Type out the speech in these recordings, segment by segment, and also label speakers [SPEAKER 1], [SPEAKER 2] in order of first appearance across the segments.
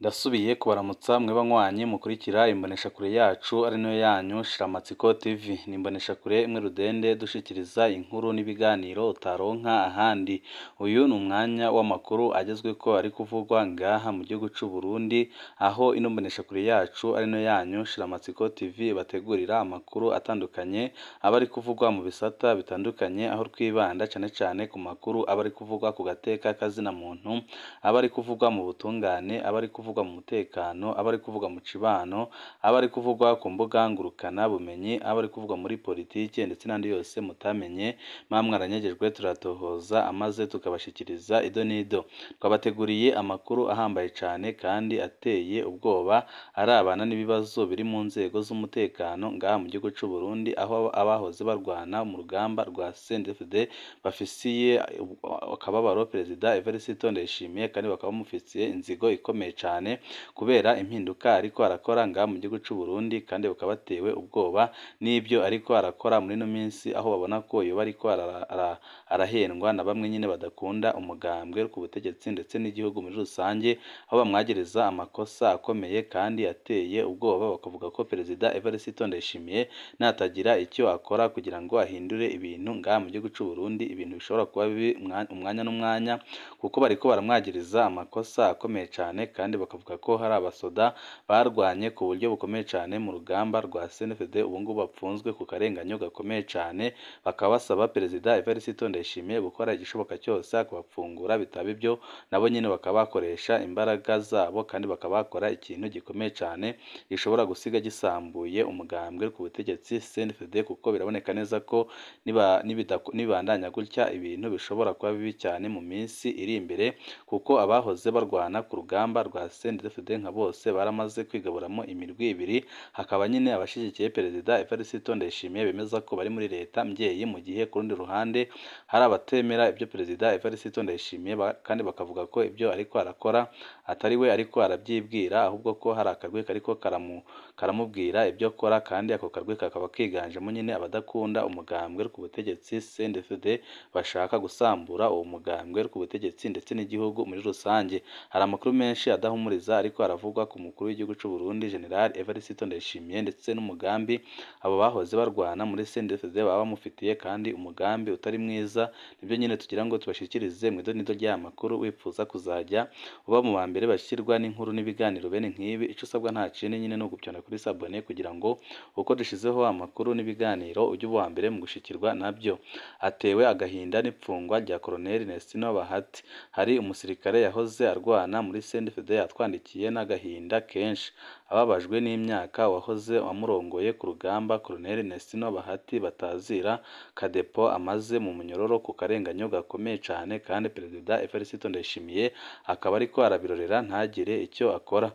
[SPEAKER 1] Ndasubiye kubaramutsa mwe banywanyi mukurikira imboneshakure yacu ari nayo yanyu Shiramatsiko TV. Ni imboneshakure imwe rudende dushikiriza inkuru n'ibiganiro utaronka ahandi. Uyu ni umwanya w'amakuru agezweko ari kuvugwa ngaha mu gihugu c'u Burundi, aho ino mboneshakure yacu ari nayo yanyu Shiramatsiko TV bategurira amakuru atandukanye aba ari kuvugwa mu bisata bitandukanye, aho twibanda cane cane ku makuru aba ari kuvugwa ku gateka kazina muntu, aba ari kuvugwa mu butungane, aba ari kuvugwa mu mutekano, aba ari kuvugwa mu cibano, aba ari kuvugwa ku mbuga ngurukana bumenyi, aba ari kuvugwa muri politike ndetse n'andi yose mutamenye, muba mwaranyegejwe turatohoza amaze tukabashikiriza ido n'ido. Twabateguriye amakuru ahambaye cane kandi ateye ubwoba arabana n'ibibazo biri mu nzego z'umutekano ngaha mu gihugu c'u Burundi, aho abahoze barwana mu rugamba rwa CNDD-FDD bafisiye akababaro Perezida Evariste Ndayishimiye, kandi bakaba bamufitiye inzigo ikomeye cane kubera impinduka ariko arakora ngaha mu gihugu c'u Burundi, kandi bakaba batewe ubwoba n'ibyo ariko arakora muri ino minsi, aho babona ko yoba ariko arahendwa na bamwe nyine badakunda umugambwe ku butegetsi ndetse n'igihugu muri rusange, aho bamwagiriza amakosa akomeye kandi ateye ubwoba, bakavuga ko Perezida Evariste Ndayishimiye natagira icyo akora kugira ngo ahindure ibintu ngaha mu gihugu c'u Burundi, ibintu bishobora kuba bibi umwanya n'umwanya, kuko bariko baramwagiriza amakosa akomeye cane, kandi bakavuga ko hari abasoda barwanye ku buryo bukomeye cane mu rugamba rwa CNDD-FDD ubu ngubu bapfunzwe ku karenganyo gakomeye cane, bakaba basaba Perezida Evariste Ndayishimiye gukora igishoboka cyose akabapfungura, bitaba ibyo nabo nyene bakaba bakoresha imbaraga zabo kandi bakaba bakora ikintu gikomeye cane gishobora gusiga gisambuye umugambwe ku butegetsi CNDD-FDD, kuko biraboneka neza ko nibandanya gutya ibintu bishobora kuba bibi cyane mu minsi iri imbere, kuko abahoze barwana ku rugamba rwa CNDD-FDD nka bose baramaze kwigaburamo imirwi ibiri, hakaba nyine abashigikiye Perezida Evariste Ndayishimiye bemeza ko bari muri leta mvyeyi, mu gihe ku rundi ruhande hari abatemera ibyo Perezida Evariste Ndayishimiye, kandi bakavuga ko ibyo ariko arakora atari we ariko arabyibwira, ahubwo ko hari akarwi kariko karamubwira ibyo akora, kandi ako karwi kakaba kiganjemo nyine abadakunda umugambwe ku butegetsi CNDD-FDD, bashaka gusambura uwo mugambwe ku butegetsi ndetse n'igihugu muri rusange. Hari amakuru menshi adahumuriza ariko aravugwa ku mukuru w'igihugu c'u Burundi General Evariste Ndayishimiye ndetse n'umugambi abo bahoze barwana muri CNDD-FDD baba bamufitiye, kandi umugambi utari mwiza. Nibyo nyine tugira ngo tubashikirize mu idonido ry'aya makuru. Wipfuza kuzajya uba mu ba mbere bashirwa n'inkuru n'ibiganiro bene nk'ibi, ico usabwa nta kindi nyine ni ugupyonda kuri sabone kugira ngo uko dushizeho amakuru n'ibiganiro ujye uba uwa mbere mu gushikirwa nabyo. Atewe agahinda n'ipfungwa rya Colonel Nestino Bahati. Hari umusirikare yahoze arwana muri CNDD-FDD yatwandikiye n'agahinda kenshi, ababajwe n'imyaka wahoze amurongoye ku rugamba Colonel Nestino Bahati batazira Kadepo amaze mu munyororo ku karenganyo gakomeye cane, kandi Perezida Evariste Ndayishimiye akaba ariko arabirorera ntagire icyo akora.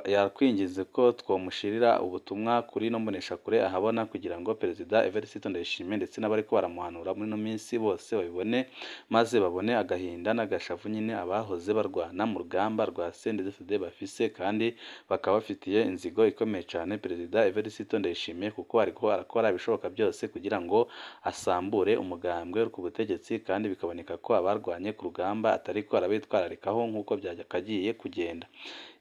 [SPEAKER 1] Yakwinginze ko twomushirira ubutumwa kuri ino mboneshakure ahabona kugira ngo Perezida Evariste Ndayishimiye ndetse n'abariko baramuhanura muri ino minsi bose babibone, maze babone agahinda n'agashavu nyine abahoze barwana mu rugamba rwa CNDD-FDD bafise, kandi bakaba bafitiye inzigo ikomeye cane Perezida Evariste Ndayishimiye, kuko ariko arakora ibishoboka byose kugira ngo asambure umugambwe ku butegetsi, kandi bikaboneka ko abarwanye ku rugamba atariko arabitwararikaho nk'uko byakagiye kugenda.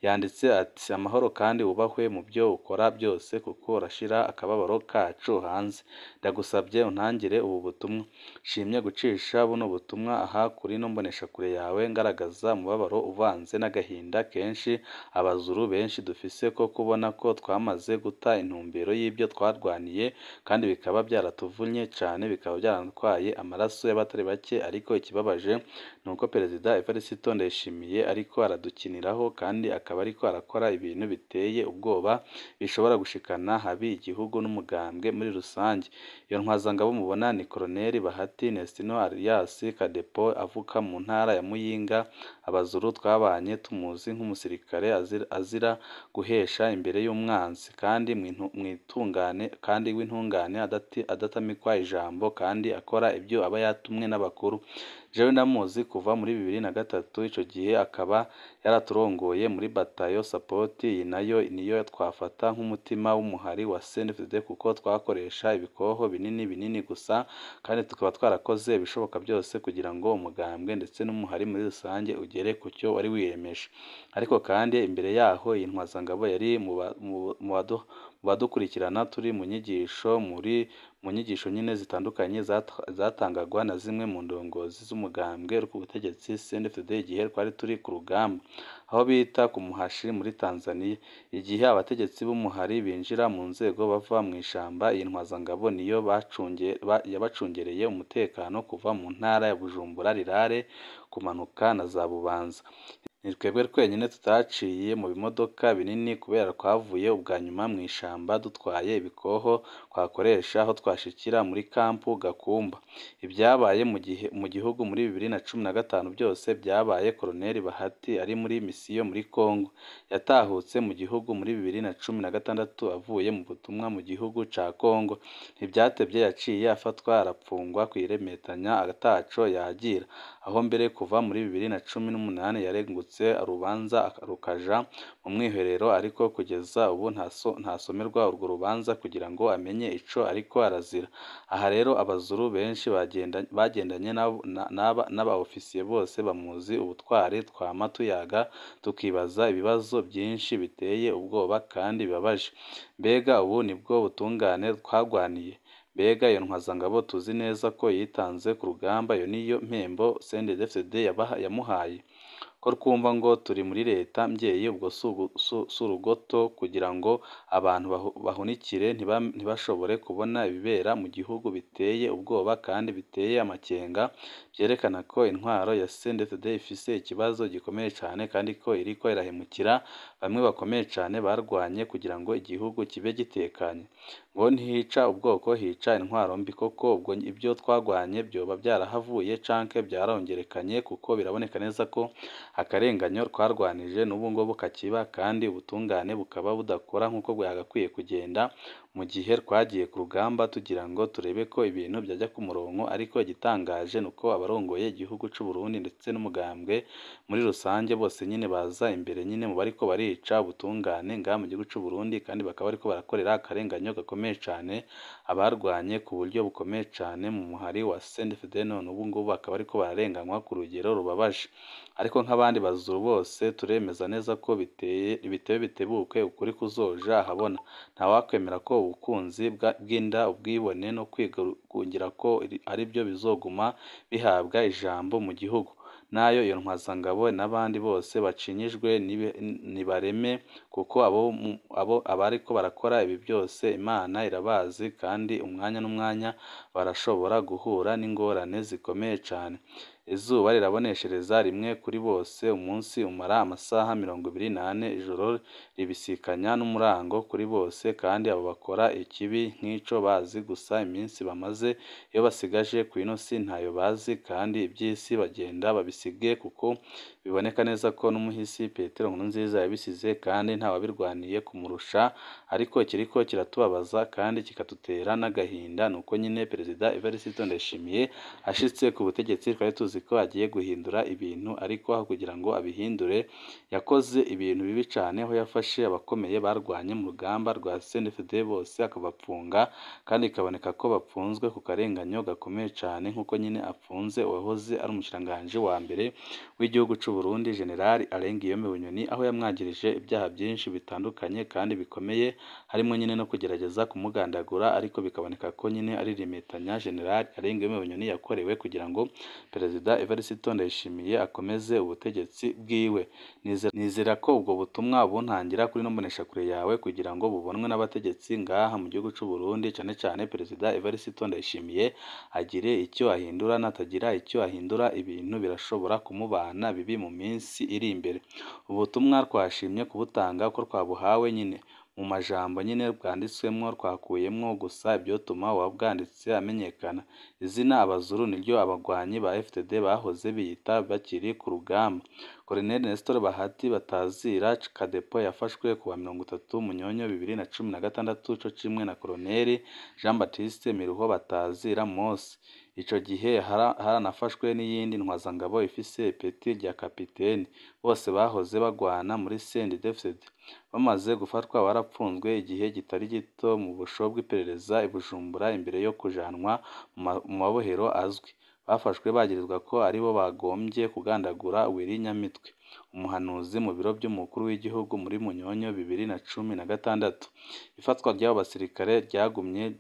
[SPEAKER 1] Yanditse ati: "Amahoro kandi wubahwe mu byo ukora byose, kuko urashira akababaro kacu hanze. Ndagusabye untangire ubu butumwa. Nshimye gucisha buno butumwa aha kuri ino mboneshakure yawe, ngaragaza umubabaro uvanze n'agahinda kenshi abazuru benshi dufise ko kubona ko twamaze guta intumbero y'ibyo twarwaniye, kandi bikaba byaratuvunnye cane, bikaba byaratwaye amaraso y'abatari bake. Ariko ikibabaje ni uko Perezida Evariste Ndayishimiye ariko aradukiniraho, kandi akaba ariko arakora ibintu biteye ubwoba bishobora gushikana habi igihugu n'umugambwe muri rusange." Iyo ntwazangabo mubona ni Colonel Bahati Nestino alias Kadepo, avuka mu ntara ya Muyinga. Abazuru twabanye tumuzi nk'umusirikare azira guheshwa Akoresha imbere y'umwansi, kandi mwitungane kandi w'intungane adatamikwa ijambo kandi akora ibyo aba yatumwe n'abakuru. Jewe ndamuzi kuva muri 2003, ico gihe akaba yaraturongoye muri batayo support. Iyi nayo niyo twafata nk'umutima w'umuhari wa CNDD-FDD kuko twakoresha ibikoho binini binini gusa, kandi tukaba twarakoze ibishoboka byose kugira ngo umugambwe ndetse n'umuhari muri rusange ugere ku cyo wari wiyemeje. Ariko kandi imbere yaho iyi ntwazangabo yari mu badukurikirana turi mu nyigisho mu nyigisho nyine zitandukanye zatangagwa na zimwe mu ndongozi z'umugambwe uri ku butegetsi CNDD-FDD igihe twari turi ku rugamba, aho bita ku Muhashi muri Tanzania. Igihe abategetsi b'umuhari binjira mu nzego bava mu ishamba, iyi ntwazangabo niyo yabacungereye umutekano kuva mu ntara ya Bujumbura Rirare kumanuka na za Bubanza. Ni twebwe twenyine tutaciye mu bimodoka binini kubera twavuye ubwa nyuma mu ishamba dutwaye ibikoho twakoresha aho twashikira muri kampu Gakumba. Ibyabaye mu gihugu muri 2015 byose byabaye Colonel Bahati ari muri misiyo muri Congo. Yatahutse mu gihugu muri 2016 avuye mu butumwa mu gihugu ca Congo. Ntibyatevye yaciye afatwa arapfungwa kw'iremetanya ataco yagira, aho mbere kuva muri 2018 yarengutse urubanza rukaja mu mwiherero, ariko kugeza ubu ntasomerwa urwo rubanza kugira ngo amenye ico ariko arazira. Aha rero abazuru benshi bagendanye n'aba ofisiye bose bamuzi ubutwari, twama tuyaga tukibaza ibibazo byinshi biteye ubwoba kandi bibabaje. Mbega ubu nibwo butungane twagwaniye? Mbega iyo ntwazangabo tuzi neza ko yitanze ku rugamba, iyo niyo mpembo CNDD-FDD yamuhaye? Ko twumva ngo turi muri leta mbyeyi, ubwo si urugoto kugira ngo abantu bahunikire ntibashobore kubona ibibera mu gihugu biteye ubwoba kandi biteye amakenga, byerekana ko intwaro ya CNDD-FDD ifise ikibazo gikomeye cane kandi ko iriko irahemukira bamwe bakomeye cane barwanye kugira ngo igihugu kibe gitekanye. Ngo ntihica ubwoko hica intwaro mbi. Koko ubwo ibyo twagwanye byoba byarahavuye canke byarongerekanye, kuko biraboneka neza ko akarenganyo twarwanije n'ubu ngubu kakiba kandi ubutungane bukaba budakora nk'uko bwagakwiye kugenda mu gihe twagiye ku rugamba tugira ngo turebe ko ibintu byajya ku murongo. Ariko igitangaje ni uko abarongoye igihugu c'u Burundi ndetse n'umugambwe muri rusange bose nyine baza imbere nyine mu bariko barica ubutungane ngaha mu gihugu c'u Burundi, kandi bakaba bariko barakorera akarenganyo gakomeye cane abarwanye ku buryo bukomeye cane mu muhari wa CNDD-FDD, none ubu ngubu bakaba bariko bararenganywa ku rugero rubabaje. Ariko nk'abandi bazuru bose turemeza neza ko bitebe bitebuke ukuri kuzoja ahabona. Ntawakwemera ko ubukunzi bw'inda, ubwibone no kwigungira ko aribyo bizoguma bihabwa ijambo mu gihugu. Nayo iyo ntwazangabo n'abandi bose bacinyijwe nibareme, kuko abo abariko barakora ibi byose Imana irabazi, kandi umwanya n'umwanya barashobora guhura n'ingorane zikomeye cane. Izuba riraboneshereza rimwe kuri bose, umunsi umara amasaha 24, ijoro ribisikanya n'umurango kuri bose, kandi abo bakora ikibi nk'ico bazi gusa iminsi bamaze iyo basigaje kw'ino si ntayo bazi, kandi iby'isi bagenda babisige, kuko biboneka neza ko n'umuhisi Petero Nkurunziza yabisize kandi ntawabirwaniye kumurusha. Ariko ikiriko kiratubabaza kandi kikadutera n'agahinda nuko nyine Perezida Evariste Ndayishimiye ashitse ku butegetsi twari tuzi ko agiye guhindura ibintu, ariko aho kugira ngo abihindure yakoze ibintu bibi cane, aho yafashe abakomeye barwanye mu rugamba rwa CNDD-FDD bose akabapfunga, kandi bikaboneka ko bapfunzwe ku karenganyo gakomeye cane, nk'uko nyine apfunze uwahoze ari umushikiranganji wa mbere w'igihugu c'u Burundi General Alain Guillaume Bunyoni, aho yamwagirije ibyaha byinshi bitandukanye kandi bikomeye, harimo nyine no kugerageza kumugandagura, ariko bikaboneka ko nyine ari rimetanya General Alain Guillaume Bunyoni yakorewe kugira ngo Perezida Evariste Ndayishimiye akomeze ubutegetsi bwiwe. Nizera ko ubwo butumwa buntangira kuri ino mboneshakure yawe kugira ngo bubonwe n'abategetsi ngaha mu gihugu c'u Burundi, cane cane Perezida Evariste Ndayishimiye agire icyo ahindura, natagira icyo ahindura ibintu birashobora kumubana bibi mu minsi iri imbere. Ubutumwa twashimye kubutanga uko twabuhawe nyine mu majambo nyine bwanditswemwo, twakuyemwo gusa ivyotuma uwabwanditse amenyekana. Izina abazuru niryo abagwanyi ba FDD bahoze biyita bakiri ku rugamba. Colonel Nestor Bahati batazira Kadepo yafashwe kuwa 30 Munyonyo 2016 co kimwe na Colonel Jean Baptiste Miruho batazira Mose. Ico gihe haranafashwe n'iyindi ntwazangabo ifise ipeti rya kapiteni, bose bahoze bagwana muri CNDD-FDD. Bamaze gufatwa barapfunzwe igihe kitari gito mu busho bw'iperereza i Bujumbura imbere yo kujanwa mu mabohero azwi. Bafashwe bagirizwa ko aribo bagombye kugandagura Willy Nyamitwe, umuhanuzi mu biro by'umukuru w'igihugu muri Munyonyo 2016. Ifatwa ry'abo basirikare ryagumye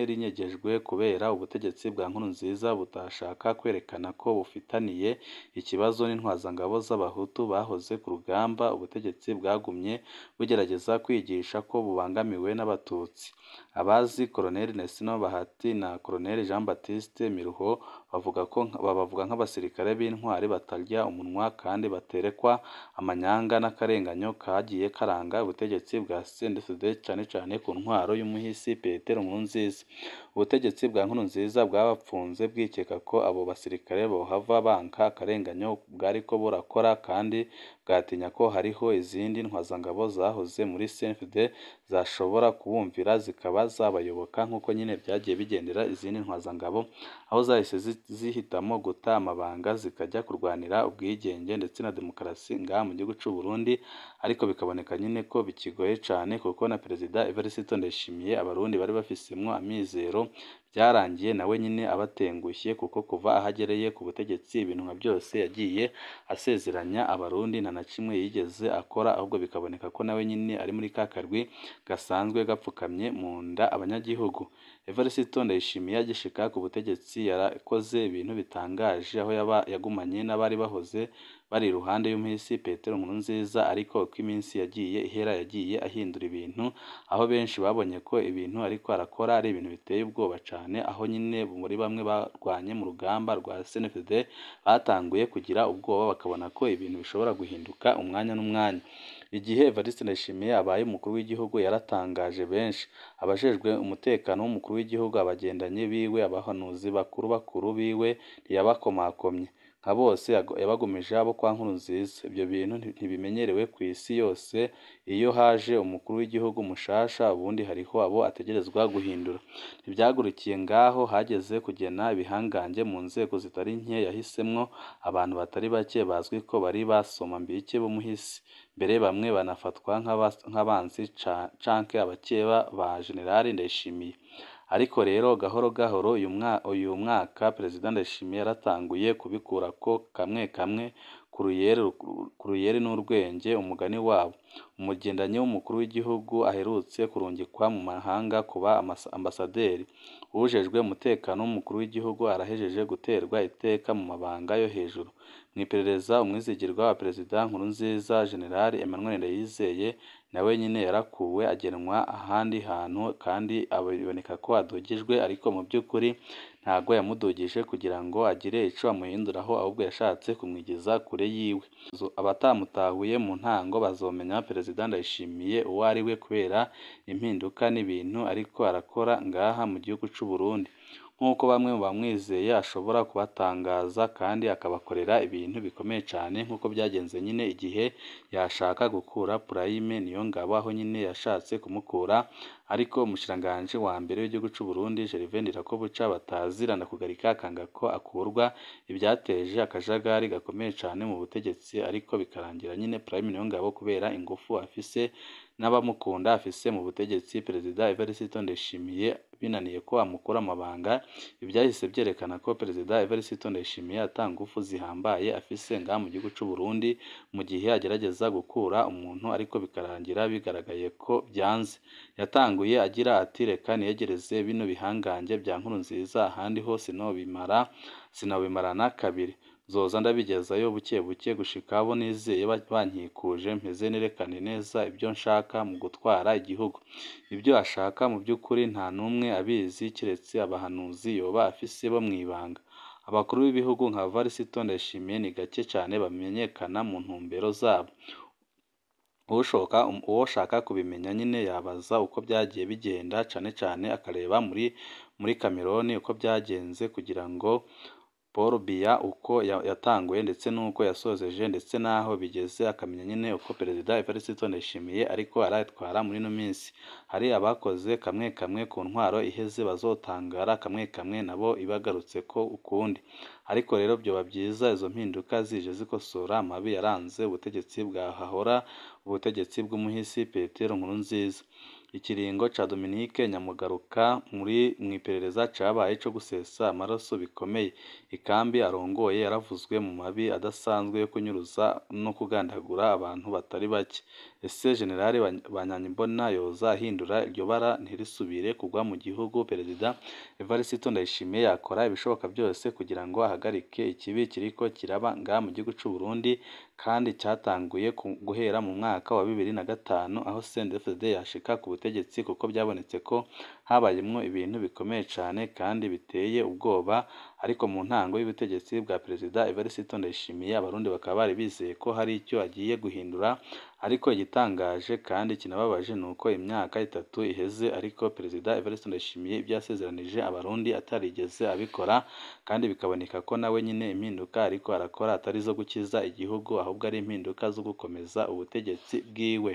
[SPEAKER 1] rinyegejwe kubera ubutegetsi bwa Nkurunziza butashaka kwerekana ko bufitaniye ikibazo n'intwazangabo z'abahutu bahoze ku rugamba. Ubutegetsi bwagumye bugerageza kwigisha ko bubangamiwe n'abatutsi. Abazi Colonel Nestor Bahati na Colonel Jean Baptiste Miruho bavuga ko babavuga nk'abasirikare b'intwari batarya umunwa kandi baterekwa amanyanga n'akarenganyo kagiye karanga ubutegetsi bwa CNDD-FDD cane cane ku ntwaro y'umuhisi Petero Nkurunziza. Ubutegetsi bwa Nkurunziza bwabapfunze bwikeka ko abo basirikare bohava banka akarenganyo bwariko burakora, kandi bwatinya ko hariho izindi ntwazangabo zahoze muri CNDD-FDD zashobora kubumvira zikaba zabayoboka, nk'uko nyine byagiye bigendera izindi ntwazangabo aho zahise zihitamo guta amabanga zikajya kurwanira ubwigenge ndetse na demokarasi ngaha mu gihugu c'u Burundi. Ariko bikaboneka nyine ko bikigoye cane kuko na Perezida Evariste Ndayishimiye abarundi bari bafisemwo amizero, byarangiye nawe nyine abatengushye kuko kuva aho agereye ku butegetsi ibintu nka byose yagiye asezeranya abarundi nta na kimwe yigeze akora, ahubwo bikaboneka ko nawe nyine ari muri ka karwi gasanzwe gapfukamye mu nda abanyagihugu. Evariste Ndayishimiye agishika ku butegetsi yarakoze ibintu bitangaje, aho yagumanye n'abari bahoze bari iruhande y'umuhisi Petero Nkurunziza, ariko uko iminsi yagiye ihera yagiye ahindura ibintu, aho benshi babonye ko ibintu ariko arakora ari ibintu biteye ubwoba cane, aho nyine muri bamwe barwanye mu rugamba rwa CNDD-FDD batanguye kugira ubwoba bakabona ko ibintu bishobora guhinduka umwanya n'umwanya. Igihe Evariste Ndayishimiye abaye umukuru w'igihugu yaratangaje benshi, abajejwe umutekano w'umukuru w'igihugu, abagendanyi biwe, abahanuzi bakuru bakuru biwe ntiyabakomakomye nka bose yabagumije abo kwa Nkurunziza. Ibyo bintu ntibimenyerewe ku isi yose, iyo haje umukuru w'igihugu mushasha ubundi hariho abo ategerezwa guhindura. Ntivyagurukiye ngaho, hageze kugena ibihangange mu nzego zitari nke yahisemwo abantu batari bake bazwi ko bari basomambike b'umuhisi, mbere bamwe banafatwa nk'abansi canke abakeba ba General Ndayishimiye. Ariko rero gahoro gahoro uyu mwaka Perezida Ndayishimiye yaratanguye kubikurako kamwe kamwe ku ruyeri n'urwenge umugani wabo. Umugendanyi w'umukuru w'igihugu aherutse kurungikwa mu mahanga kuba ambasaderi. Uwujejwe umutekano w'umukuru w'igihugu arahejeje guterwa iteka mu mabanga yo hejuru. Mw'iperereza umwizigirwa wa Perezida Nkurunziza General Emmanuel Ndayizeye nawe nyine yarakuwe agenwa ahandi hantu, kandi biboneka ko adugijwe, ariko mu by'ukuri ntago yamudugije kugira ngo agire ico amuhinduraho, ahubwo yashatse kumwigiza kure yiwe. Abatamutahuye mu ntango bazomenya Perezida Ndayishimiye uwo ari we kubera impinduka n'ibintu ariko arakora ngaha mu gihugu c'u Burundi. Nk'uko bamwe mu bamwizeye ashobora kubatangaza kandi akabakorera ibintu bikomeye cane, nk'uko byagenze nyine igihe yashaka gukura Prime Niyongabo, aho nyine yashatse kumukura, ariko umushikiranganji wa mbere w'igihugu c'u Burundi Gervais Ndirakobuca batazirana kugarika akanga ko akurwa, ibyateje akajagari gakomeye cane mu butegetsi, ariko bikarangira nyine Prime Niyongabo kubera ingufu afise n'abamukunda afise mu butegetsi, Perezida Evariste Ndayishimiye binaniye ko amukura amabanga. Ivyahise vyerekana ko Perezida Evariste Ndayishimiye ata ngufu zihambaye afise ngaha mu gihugu c'u Burundi, mu gihe agerageza gukura umuntu ariko bikarangira bigaragaye ko vyanze. Yatanguye agira ati reka niyegereze bino bihangange vya Nkurunziza, ahandi ho sinobimarana kabiri, nzoza ndabigezayo buke buke gushika abo nizeye bankikuje, mpeze nerekane neza ibyo nshaka mu gutwara igihugu. Ibyo ashaka mu by'ukuri nta n'umwe abizi kiretse abahanuzi yoba afise bo mw'ibanga. Abakuru b'ibihugu nka Evariste Ndayishimiye ni gake cane bamenyekana mu ntumbero zabo. Uwoshaka kubimenya nyine yabaza uko byagiye bigenda, cane cane akareba muri Cameroon uko byagenze kugira ngo Paul Biya uko yatanguye ndetse n'uko yasozeje ndetse n'aho bigeze, akamenya nyine uko Perezida Evariste Ndayishimiye ariko aratwara muri ino minsi. Hari abakoze kamwe kamwe ku ntwaro iheze bazotangara kamwe kamwe nabo ibagarutseko ukundi. Ariko rero vyoba vyiza izo mpinduka zije zikosora amabi yaranze ubutegetsi bwahahora, ubutegetsi bw'umuhisi Petero Nkurunziza. Ikiringo ca Dominique Nyamugaruka muri mw'iperereza cabaye ico gusesa amaraso bikomeye. Ikambi arongoye yaravuzwe mu mabi adasanzwe yo kunyuruza no kugandagura abantu batari bake. Ese General Banyankimbona yoza ahindura iryo bara ntirisubire kugwa mu gihugu? Perezida Evariste Ndayishimiye yakora ibishoboka byose kugira ngo ahagarike ikibi kiriko kiraba ngaha mu gihugu c'u Burundi, kandi cyatanguye guhera mu mwaka wa 2005 aho CNDD-FDD yashika ku butegetsi, kuko byabonetse ko habayemwo ibintu bikomeye cane kandi biteye ubwoba. Ariko mu ntango y'ubutegetsi bwa Perezida Evariste Ndayishimiye, Abarundi bakaba bari bizeye ko hari icyo agiye guhindura, ariko igitangaje kandi kinababaje ni uko imyaka 3 iheze ariko Perezida Evariste Ndayishimiye ibyo yasezeranije Abarundi atarigeze abikora, kandi bikaboneka ko nawe nyine impinduka ariko arakora atari izo gukiza igihugu, ahubwo ari impinduka zo gukomeza ubutegetsi bwiwe.